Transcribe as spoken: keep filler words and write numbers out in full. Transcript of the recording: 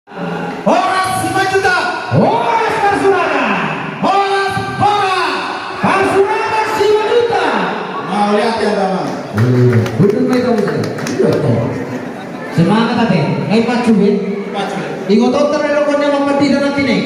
Horas Simanjuntak. Horas Parsuratan. Horas, horas. Parsuratan Simanjuntak. Mauliate, Amang. Iya, bener, baik, Amang. Iya, toh. Semangat, ate. Ngai pacu, be. Pacu, be. Ingot, toh, terlalu kau nyaman mati dan hati nih.